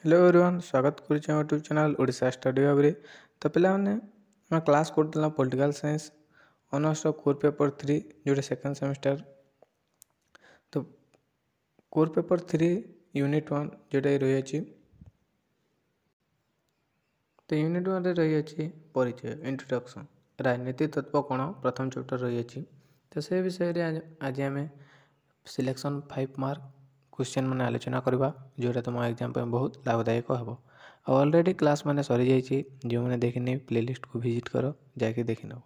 Hello ଏଭରିୱାନ୍, ସ୍ୱାଗତ କରୁଛି ଆମ ୟୁଟ୍ୟୁବ୍ ଚ୍ୟାନେଲ୍ ଓଡ଼ିଶା ଷ୍ଟଡି ହବ୍ରେ। ତ ପିଲାମାନେ, ଆମେ କ୍ଲାସ୍ କରୁଥିଲା ପଲିଟିକାଲ୍ ସାଇନ୍ସ ଅନର୍ସର କୋର୍ ପେପର୍ 3, ଯେଉଁଟା ସେକେଣ୍ଡ ସେମିଷ୍ଟାର। ତ କୋର୍ ପେପର୍ 3 ୟୁନିଟ୍ 1 ଯେଉଁଟାକି ରହିଅଛି। ତ ୟୁନିଟ୍ 1ରେ ରହିଅଛି ପରିଚୟ, ଇଣ୍ଟ୍ରୋଡକ୍ସନ୍, ରାଜନୀତି ତତ୍ତ୍ୱ କ'ଣ, ପ୍ରଥମ ଚାପ୍ଟର ରହିଅଛି। ତ ସେ ବିଷୟରେ ଆଜି ଆମେ ସିଲେକ୍ସନ୍ 5 ମାର୍କ କ୍ୱେଶ୍ଚନ୍ ମାନେ ଆଲୋଚନା କରିବା, ଯେଉଁଟା ତୁମ ଏକ୍ଜାମ୍ ପାଇଁ ବହୁତ ଲାଭଦାୟକ ହେବ। ଆଉ ଅଲରେଡ଼ି କ୍ଲାସ୍ ମାନେ ସରିଯାଇଛି, ଯେଉଁମାନେ ଦେଖିନି ପ୍ଲେଲିଷ୍ଟକୁ ଭିଜିଟ୍ କର, ଯାଇକି ଦେଖିନେବ।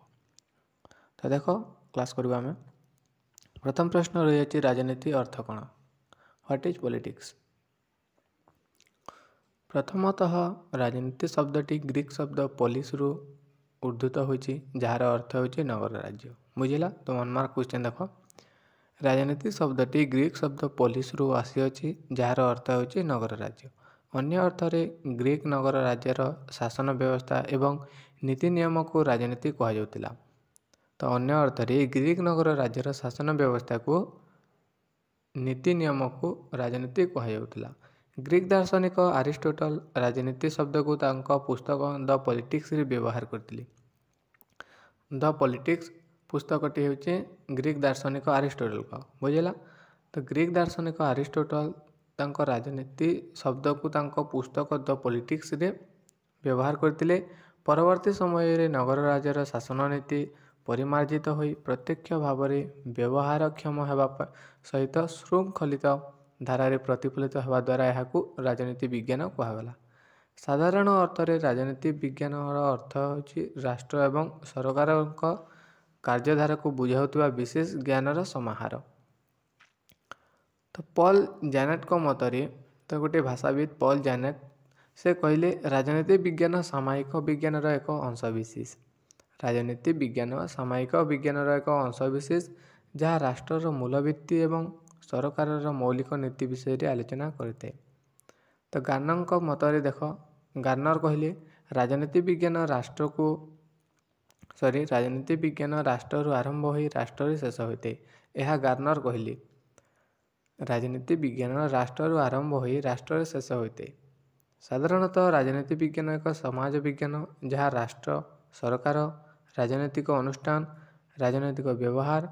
ତ ଦେଖ, କ୍ଲାସ୍ କରିବା ଆମେ। ପ୍ରଥମ ପ୍ରଶ୍ନ ରହିଅଛି, ରାଜନୀତି ଅର୍ଥ କ'ଣ? What is politics? ପ୍ରଥମତଃ ରାଜନୀତି ଶବ୍ଦଟି ଗ୍ରୀକ୍ ଶବ୍ଦ ପୋଲିସରୁ ଉଦ୍ଧୃତ ହୋଇଛି, ଯାହାର ଅର୍ଥ ହେଉଛି ନଗର ରାଜ୍ୟ। ବୁଝିଲା ତ? 1 ମାର୍କ କ୍ୱେଶ୍ଚନ୍। ଦେଖ, ରାଜନୀତି ଶବ୍ଦଟି ଗ୍ରୀକ୍ ଶବ୍ଦ ପୋଲିସରୁ ଆସିଅଛି, ଯାହାର ଅର୍ଥ ହେଉଛି ନଗର ରାଜ୍ୟ। ଅନ୍ୟ ଅର୍ଥରେ ଗ୍ରୀକ୍ ନଗର ରାଜ୍ୟର ଶାସନ ବ୍ୟବସ୍ଥା ଏବଂ ନୀତି ନିୟମକୁ ରାଜନୀତି କୁହାଯାଉଥିଲା। ତ ଅନ୍ୟ ଅର୍ଥରେ ଗ୍ରୀକ୍ ନଗର ରାଜ୍ୟର ଶାସନ ବ୍ୟବସ୍ଥାକୁ, ନୀତି ନିୟମକୁ ରାଜନୀତି କୁହାଯାଉଥିଲା। ଗ୍ରୀକ୍ ଦାର୍ଶନିକ ଆରିଷ୍ଟୋଟଲ ରାଜନୀତି ଶବ୍ଦକୁ ତାଙ୍କ ପୁସ୍ତକ ଦ ପଲିଟିକ୍ସରେ ବ୍ୟବହାର କରିଥିଲେ। ଦ ପଲିଟିକ୍ସ ପୁସ୍ତକଟି ହେଉଛି ଗ୍ରୀକ୍ ଦାର୍ଶନିକ ଆରିଷ୍ଟୋଟଲଙ୍କ। ବୁଝିଲା ତ? ଗ୍ରୀକ୍ ଦାର୍ଶନିକ ଆରିଷ୍ଟୋଟଲ ତାଙ୍କ ରାଜନୀତି ଶବ୍ଦକୁ ତାଙ୍କ ପୁସ୍ତକ ଦ ପଲିଟିକ୍ସରେ ବ୍ୟବହାର କରିଥିଲେ। ପରବର୍ତ୍ତୀ ସମୟରେ ନଗର ରାଜ୍ୟର ଶାସନ ନୀତି ପରିମାର୍ଜିତ ହୋଇ ପ୍ରତ୍ୟକ୍ଷ ଭାବରେ ବ୍ୟବହାରକ୍ଷମ ହେବା ସହିତ ଶୃଙ୍ଖଳିତ ଧାରାରେ ପ୍ରତିଫଳିତ ହେବା ଦ୍ୱାରା ଏହାକୁ ରାଜନୀତି ବିଜ୍ଞାନ କୁହାଗଲା। ସାଧାରଣ ଅର୍ଥରେ ରାଜନୀତି ବିଜ୍ଞାନର ଅର୍ଥ ହେଉଛି ରାଷ୍ଟ୍ର ଏବଂ ସରକାରଙ୍କ କାର୍ଯ୍ୟଧାରାକୁ ବୁଝାଉଥିବା ବିଶେଷ ଜ୍ଞାନର ସମାହାର। ତ ପଲ୍ ଜାନେଟଙ୍କ ମତରେ, ତ ଗୋଟିଏ ଭାଷାବିତ୍ ପଲ୍ ଜାନେଟ, ସେ କହିଲେ ରାଜନୀତି ବିଜ୍ଞାନ ସାମାୟିକ ବିଜ୍ଞାନର ଏକ ଅଂଶବିଶେଷ। ରାଜନୀତି ବିଜ୍ଞାନ ସାମାୟିକ ବିଜ୍ଞାନର ଏକ ଅଂଶବିଶେଷ, ଯାହା ରାଷ୍ଟ୍ରର ମୂଳଭିତ୍ତି ଏବଂ ସରକାରର ମୌଳିକ ନୀତି ବିଷୟରେ ଆଲୋଚନା କରିଥାଏ। ତ ଗାର୍ନରଙ୍କ ମତରେ ଦେଖ, ଗାର୍ନର କହିଲେ ରାଜନୀତି ବିଜ୍ଞାନ ରାଷ୍ଟ୍ରକୁ, ସରି, ରାଜନୀତି ବିଜ୍ଞାନ ରାଷ୍ଟ୍ରରୁ ଆରମ୍ଭ ହୋଇ ରାଷ୍ଟ୍ରରେ ଶେଷ ହୋଇଥାଏ। ଏହା ଗାର୍ନର କହିଲେ, ରାଜନୀତି ବିଜ୍ଞାନ ରାଷ୍ଟ୍ରରୁ ଆରମ୍ଭ ହୋଇ ରାଷ୍ଟ୍ରରେ ଶେଷ ହୋଇଥାଏ। ସାଧାରଣତଃ ରାଜନୀତି ବିଜ୍ଞାନ ଏକ ସମାଜ ବିଜ୍ଞାନ, ଯାହା ରାଷ୍ଟ୍ର, ସରକାର, ରାଜନୈତିକ ଅନୁଷ୍ଠାନ, ରାଜନୈତିକ ବ୍ୟବହାର,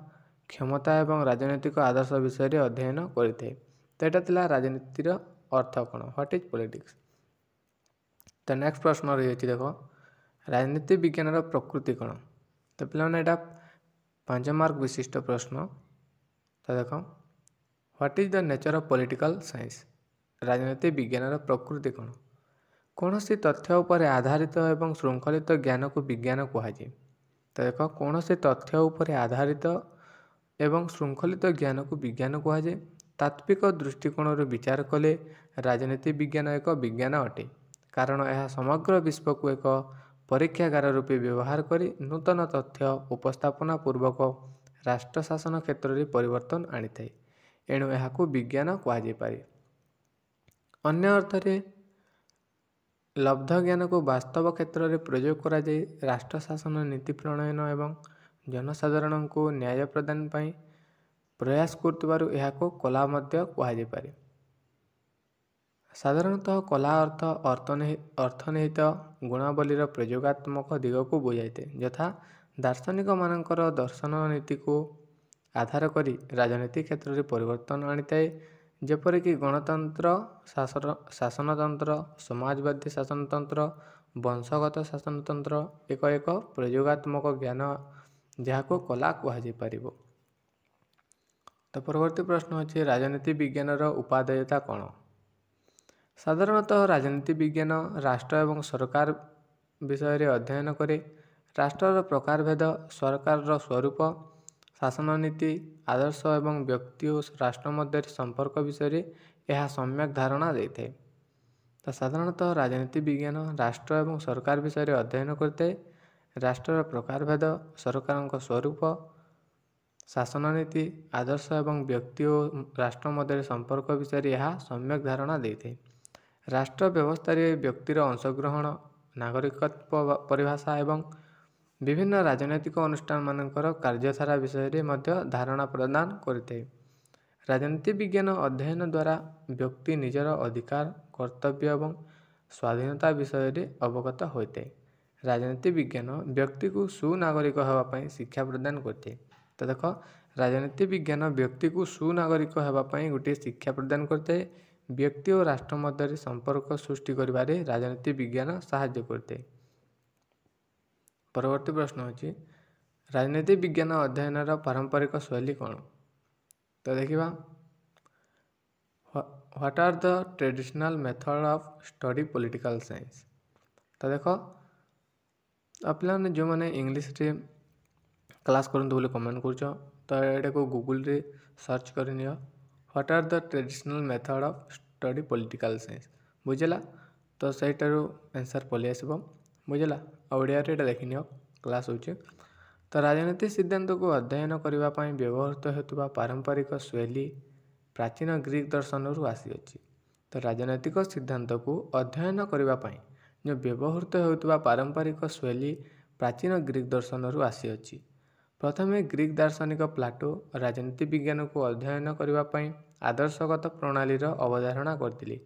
କ୍ଷମତା ଏବଂ ରାଜନୈତିକ ଆଦର୍ଶ ବିଷୟରେ ଅଧ୍ୟୟନ କରିଥାଏ। ତ ଏଇଟା ଥିଲା ରାଜନୀତିର ଅର୍ଥ କ'ଣ, what is politics. ତ ନେକ୍ସଟ ପ୍ରଶ୍ନ ରହିଅଛି, ଦେଖ, ରାଜନୀତି ବିଜ୍ଞାନର ପ୍ରକୃତି କ'ଣ? ତ ପିଲାମାନେ, ଏଇଟା 5 ମାର୍କ ବିଶିଷ୍ଟ ପ୍ରଶ୍ନ। ତ ଦେଖ, what is the nature of political science? ରାଜନୀତି ବିଜ୍ଞାନର ପ୍ରକୃତି କ'ଣ? କୌଣସି ତଥ୍ୟ ଉପରେ ଆଧାରିତ ଏବଂ ଶୃଙ୍ଖଳିତ ଜ୍ଞାନକୁ ବିଜ୍ଞାନ କୁହାଯାଏ। ତ ଦେଖ, କୌଣସି ତଥ୍ୟ ଉପରେ ଆଧାରିତ ଏବଂ ଶୃଙ୍ଖଳିତ ଜ୍ଞାନକୁ ବିଜ୍ଞାନ କୁହାଯାଏ। ତାତ୍ତ୍ୱିକ ଦୃଷ୍ଟିକୋଣରୁ ବିଚାର କଲେ ରାଜନୀତି ବିଜ୍ଞାନ ଏକ ବିଜ୍ଞାନ ଅଟେ, କାରଣ ଏହା ସମଗ୍ର ବିଶ୍ୱକୁ ଏକ ପରୀକ୍ଷାଗାର ରୂପେ ବ୍ୟବହାର କରି ନୂତନ ତଥ୍ୟ ଉପସ୍ଥାପନା ପୂର୍ବକ ରାଷ୍ଟ୍ର ଶାସନ କ୍ଷେତ୍ରରେ ପରିବର୍ତ୍ତନ ଆଣିଥାଏ। ଏଣୁ ଏହାକୁ ବିଜ୍ଞାନ କୁହାଯାଇପାରେ। ଅନ୍ୟ ଅର୍ଥରେ ଲବ୍ଧ ଜ୍ଞାନକୁ ବାସ୍ତବ କ୍ଷେତ୍ରରେ ପ୍ରୟୋଗ କରାଯାଇ ରାଷ୍ଟ୍ର ଶାସନ ନୀତି ପ୍ରଣୟନ ଏବଂ ଜନସାଧାରଣଙ୍କୁ ନ୍ୟାୟ ପ୍ରଦାନ ପାଇଁ ପ୍ରୟାସ କରୁଥିବାରୁ ଏହାକୁ କଳା ମଧ୍ୟ କୁହାଯାଇପାରେ। ସାଧାରଣତଃ କଳା ଅର୍ଥ ଅର୍ଥନିହିତ ଗୁଣାବଳୀର ପ୍ରୟୋଗାତ୍ମକ ଦିଗକୁ ବୁଝାଇଥାଏ, ଯଥା ଦାର୍ଶନିକମାନଙ୍କର ଦର୍ଶନ ନୀତିକୁ ଆଧାର କରି ରାଜନୀତି କ୍ଷେତ୍ରରେ ପରିବର୍ତ୍ତନ ଆଣିଥାଏ, ଯେପରିକି ଗଣତନ୍ତ୍ର ଶାସନତନ୍ତ୍ର, ସମାଜବାଦୀ ଶାସନତନ୍ତ୍ର, ବଂଶଗତ ଶାସନତନ୍ତ୍ର ଏକ ଏକ ପ୍ରୟୋଗାତ୍ମକ ଜ୍ଞାନ, ଯାହାକୁ କଳା କୁହାଯାଇପାରିବ। ତ ପରବର୍ତ୍ତୀ ପ୍ରଶ୍ନ ଅଛି, ରାଜନୀତି ବିଜ୍ଞାନର ଉପାଦେୟତା କ'ଣ? ସାଧାରଣତଃ ରାଜନୀତି ବିଜ୍ଞାନ ରାଷ୍ଟ୍ର ଏବଂ ସରକାର ବିଷୟରେ ଅଧ୍ୟୟନ କରେ। ରାଷ୍ଟ୍ରର ପ୍ରକାରଭେଦ, ସରକାରର ସ୍ୱରୂପ, ଶାସନ ନୀତି, ଆଦର୍ଶ ଏବଂ ବ୍ୟକ୍ତି ଓ ରାଷ୍ଟ୍ର ମଧ୍ୟରେ ସମ୍ପର୍କ ବିଷୟରେ ଏହା ସମ୍ୟକ ଧାରଣା ଦେଇଥାଏ। ତ ସାଧାରଣତଃ ରାଜନୀତି ବିଜ୍ଞାନ ରାଷ୍ଟ୍ର ଏବଂ ସରକାର ବିଷୟରେ ଅଧ୍ୟୟନ କରିଥାଏ। ରାଷ୍ଟ୍ରର ପ୍ରକାରଭେଦ, ସରକାରଙ୍କ ସ୍ୱରୂପ, ଶାସନ ନୀତି, ଆଦର୍ଶ ଏବଂ ବ୍ୟକ୍ତି ଓ ରାଷ୍ଟ୍ର ମଧ୍ୟରେ ସମ୍ପର୍କ ବିଷୟରେ ଏହା ସମ୍ୟକ ଧାରଣା ଦେଇଥାଏ। ରାଷ୍ଟ୍ର ବ୍ୟବସ୍ଥାରେ ବ୍ୟକ୍ତିର ଅଂଶଗ୍ରହଣ, ନାଗରିକତ୍ୱ ପରିଭାଷା ଏବଂ ବିଭିନ୍ନ ରାଜନୈତିକ ଅନୁଷ୍ଠାନମାନଙ୍କର କାର୍ଯ୍ୟଧାରା ବିଷୟରେ ମଧ୍ୟ ଧାରଣା ପ୍ରଦାନ କରିଥାଏ। ରାଜନୀତି ବିଜ୍ଞାନ ଅଧ୍ୟୟନ ଦ୍ୱାରା ବ୍ୟକ୍ତି ନିଜର ଅଧିକାର, କର୍ତ୍ତବ୍ୟ ଏବଂ ସ୍ୱାଧୀନତା ବିଷୟରେ ଅବଗତ ହୋଇଥାଏ। ରାଜନୀତି ବିଜ୍ଞାନ ବ୍ୟକ୍ତିକୁ ସୁନାଗରିକ ହେବା ପାଇଁ ଶିକ୍ଷା ପ୍ରଦାନ କରିଥାଏ। ତ ଦେଖ, ରାଜନୀତି ବିଜ୍ଞାନ ବ୍ୟକ୍ତିକୁ ସୁନାଗରିକ ହେବା ପାଇଁ ଗୋଟିଏ ଶିକ୍ଷା ପ୍ରଦାନ କରିଥାଏ। ବ୍ୟକ୍ତି ଓ ରାଷ୍ଟ୍ର ମଧ୍ୟରେ ସମ୍ପର୍କ ସୃଷ୍ଟି କରିବାରେ ରାଜନୀତି ବିଜ୍ଞାନ ସାହାଯ୍ୟ କରିଥାଏ। ପରବର୍ତ୍ତୀ ପ୍ରଶ୍ନ ଅଛି, ରାଜନୀତି ବିଜ୍ଞାନ ଅଧ୍ୟୟନର ପାରମ୍ପରିକ ଶୈଳୀ କ'ଣ? ତ ଦେଖିବା, what are the traditional method of study political science? ତ ଦେଖ, ପିଲାମାନେ, ଯେଉଁମାନେ ଇଂଲିଶରେ କ୍ଲାସ୍ କରନ୍ତୁ ବୋଲି କମେଣ୍ଟ କରୁଛ, ତ ଏଇଟାକୁ ଗୁଗୁଲରେ search କରିନିଅ, what are the traditional method of study political science, ବୁଝିଲା? ତ ସେଇଟାରୁ ଆନ୍ସର୍ ପଳେଇ ଆସିବ, ବୁଝିଲା? ଆଉ ଓଡ଼ିଆରେ ଏଇଟା ଦେଖିନିଅ, କ୍ଲାସ୍ ହେଉଛି। ତ ରାଜନୀତି ସିଦ୍ଧାନ୍ତକୁ ଅଧ୍ୟୟନ କରିବା ପାଇଁ ବ୍ୟବହୃତ ହେଉଥିବା ପାରମ୍ପରିକ ଶୈଳୀ ପ୍ରାଚୀନ ଗ୍ରୀକ୍ ଦର୍ଶନରୁ ଆସିଅଛି। ତ ରାଜନୈତିକ ସିଦ୍ଧାନ୍ତକୁ ଅଧ୍ୟୟନ କରିବା ପାଇଁ ଯେଉଁ ବ୍ୟବହୃତ ହେଉଥିବା ପାରମ୍ପରିକ ଶୈଳୀ ପ୍ରାଚୀନ ଗ୍ରୀକ୍ ଦର୍ଶନରୁ ଆସିଅଛି। ପ୍ରଥମେ ଗ୍ରୀକ୍ ଦାର୍ଶନିକ ପ୍ଲାଟୋ ରାଜନୀତି ବିଜ୍ଞାନକୁ ଅଧ୍ୟୟନ କରିବା ପାଇଁ ଆଦର୍ଶଗତ ପ୍ରଣାଳୀର ଅବଧାରଣା କରିଥିଲେ।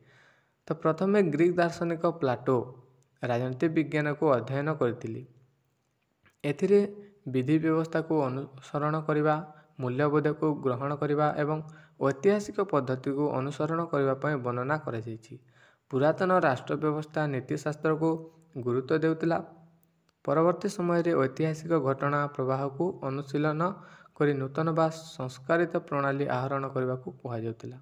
ତ ପ୍ରଥମେ ଗ୍ରୀକ୍ ଦାର୍ଶନିକ ପ୍ଲାଟୋ ରାଜନୀତି ବିଜ୍ଞାନକୁ ଅଧ୍ୟୟନ କରିଥିଲେ। ଏଥିରେ ବିଧି ବ୍ୟବସ୍ଥାକୁ ଅନୁସରଣ କରିବା, ମୂଲ୍ୟବୋଧକୁ ଗ୍ରହଣ କରିବା ଏବଂ ଐତିହାସିକ ପଦ୍ଧତିକୁ ଅନୁସରଣ କରିବା ପାଇଁ ବର୍ଣ୍ଣନା କରାଯାଇଛି। ପୁରାତନ ରାଷ୍ଟ୍ର ବ୍ୟବସ୍ଥା ନୀତିଶାସ୍ତ୍ରକୁ ଗୁରୁତ୍ୱ ଦେଉଥିଲା। ପରବର୍ତ୍ତୀ ସମୟରେ ଐତିହାସିକ ଘଟଣା ପ୍ରବାହକୁ ଅନୁଶୀଳନ କରି ନୂତନ ବା ସଂସ୍କାରିତ ପ୍ରଣାଳୀ ଆହରଣ କରିବାକୁ କୁହାଯାଉଥିଲା।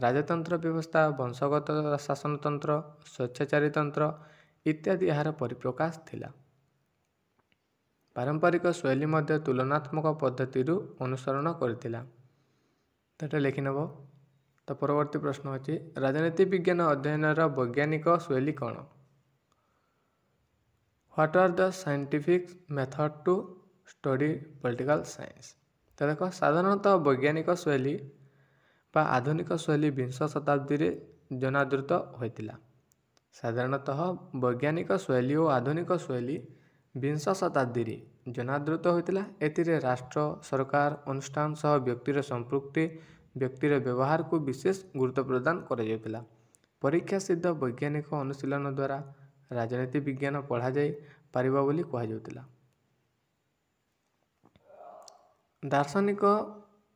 ରାଜତନ୍ତ୍ର ବ୍ୟବସ୍ଥା, ବଂଶଗତ ଶାସନତନ୍ତ୍ର, ସ୍ୱେଚ୍ଛାଚାରୀତନ୍ତ୍ର ଇତ୍ୟାଦି ଏହାର ପରିପ୍ରକାଶ ଥିଲା। ପାରମ୍ପରିକ ଶୈଳୀ ମଧ୍ୟ ତୁଳନାତ୍ମକ ପଦ୍ଧତିରୁ ଅନୁସରଣ କରିଥିଲା। ତ ଏଟା ଲେଖିନେବ। ତ ପରବର୍ତ୍ତୀ ପ୍ରଶ୍ନ ଅଛି, ରାଜନୀତି ବିଜ୍ଞାନ ଅଧ୍ୟୟନର ବୈଜ୍ଞାନିକ ଶୈଳୀ କ'ଣ? What are the scientific method to study political science? ତ ଦେଖ, ସାଧାରଣତଃ ବୈଜ୍ଞାନିକ ଶୈଳୀ ବା ଆଧୁନିକ ଶୈଳୀ ବିଂଶ ଶତାବ୍ଦୀରେ ଜନାଦୃତ ହୋଇଥିଲା। ସାଧାରଣତଃ ବୈଜ୍ଞାନିକ ଶୈଳୀ ଓ ଆଧୁନିକ ଶୈଳୀ ବିଂଶ ଶତାବ୍ଦୀରେ ଜନାଦୃତ ହୋଇଥିଲା। ଏଥିରେ ରାଷ୍ଟ୍ର, ସରକାର, ଅନୁଷ୍ଠାନ ସହ ବ୍ୟକ୍ତିର ସମ୍ପୃକ୍ତି, ବ୍ୟକ୍ତିର ବ୍ୟବହାରକୁ ବିଶେଷ ଗୁରୁତ୍ୱ ପ୍ରଦାନ କରାଯାଉଥିଲା। ପରୀକ୍ଷା ସିଦ୍ଧ ବୈଜ୍ଞାନିକ ଅନୁଶୀଳନ ଦ୍ୱାରା ରାଜନୀତି ବିଜ୍ଞାନ ପଢ଼ାଯାଇ ପାରିବ ବୋଲି କୁହାଯାଉଥିଲା। ଦାର୍ଶନିକ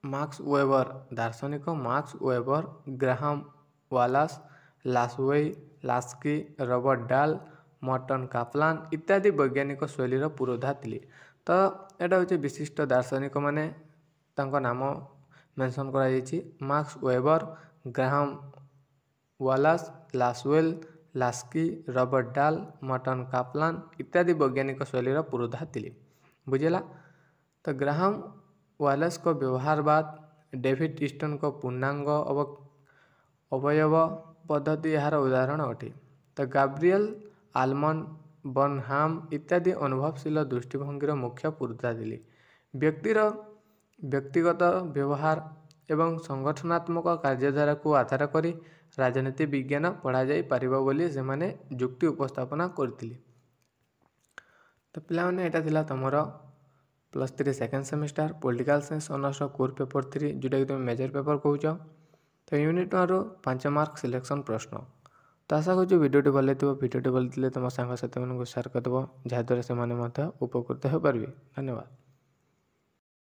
ମାର୍କ୍ସ ୱେବର, ଦାର୍ଶନିକ Max Weber, Graham Wallas, Laswell Laski, Robert Dahl, Morton Kaplan ଇତ୍ୟାଦି ବୈଜ୍ଞାନିକ ଶୈଳୀର ପୁରୋଧା ଥିଲେ। ତ ଏଇଟା ହେଉଛି ବିଶିଷ୍ଟ ଦାର୍ଶନିକମାନେ, ତାଙ୍କ ନାମ ମେନସନ୍ କରାଯାଇଛି। Max Weber, Graham Wallas, Laswell Laski, Robert Dahl, Morton Kaplan ଇତ୍ୟାଦି ବୈଜ୍ଞାନିକ ଶୈଳୀର ପୁରୋଧା ଥିଲେ, ବୁଝିଲା? ତ ଗ୍ରାହାମ ୱାଲାସ୍ଙ୍କ ବ୍ୟବହାରବାଦ, ଡେଭିଡ୍ ଇଷ୍ଟନଙ୍କ ପୂର୍ଣ୍ଣାଙ୍ଗ ଅବୟବ ପଦ୍ଧତି ଏହାର ଉଦାହରଣ ଅଟେ। ତ ଗାବ୍ରିଏଲ ଆଲମଣ୍ଡ, ବର୍ନହାମ ଇତ୍ୟାଦି ଅନୁଭବଶୀଳ ଦୃଷ୍ଟିଭଙ୍ଗୀର ମୁଖ୍ୟ ପୁରୋଧା ଥିଲେ। ବ୍ୟକ୍ତିର ବ୍ୟକ୍ତିଗତ ବ୍ୟବହାର ଏବଂ ସଂଗଠନାତ୍ମକ କାର୍ଯ୍ୟଧାରାକୁ ଆଧାର କରି ରାଜନୀତି ବିଜ୍ଞାନ ପଢ଼ାଯାଇ ପାରିବ ବୋଲି ସେମାନେ ଯୁକ୍ତି ଉପସ୍ଥାପନା କରିଥିଲେ। ତ ପିଲାମାନେ, ଏଇଟା ଥିଲା ତୁମର +3 ସେକେଣ୍ଡ ସେମିଷ୍ଟାର ପଲିଟିକାଲ ସାଇନ୍ସ ଅନର୍ସର କୋର୍ ପେପର୍ 3, ଯେଉଁଟାକି ତୁମେ ମେଜର ପେପର୍ କହୁଛ। ତ ୟୁନିଟ୍ 1ରୁ 5 ମାର୍କ ସିଲେକ୍ସନ୍ ପ୍ରଶ୍ନ। ତ ଆଶା କରୁଛି ଭିଡ଼ିଓଟି ଭଲ ହେଇଥିବ। ଭିଡ଼ିଓଟି ଭଲ ଥିଲେ ତୁମ ସାଙ୍ଗସାଥିମାନଙ୍କୁ ସେୟାର କରିଦେବ, ଯାହାଦ୍ୱାରା ସେମାନେ ମଧ୍ୟ ଉପକୃତ ହୋଇପାରିବେ। ଧନ୍ୟବାଦ।